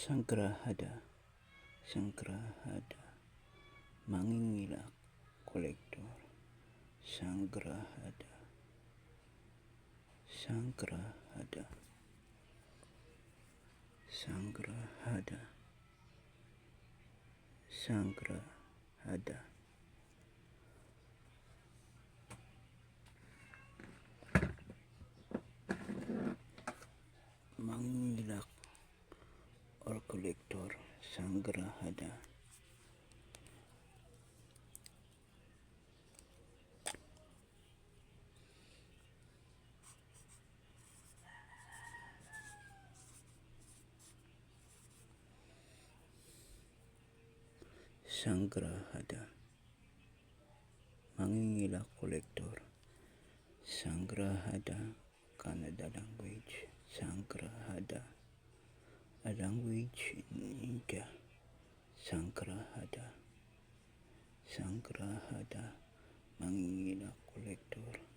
Sangrahada, Sangrahada, Mangingilak, Collector, Sangrahada, Sangrahada, Sangrahada, Sangrahada. Mangingilak or collector, Sangrahada. Sangrahada. Mangingilak collector. Sangrahada, Kannada language. Sangrahada. A language in India. Sangrahada. Sangrahada. Mangingilak collector.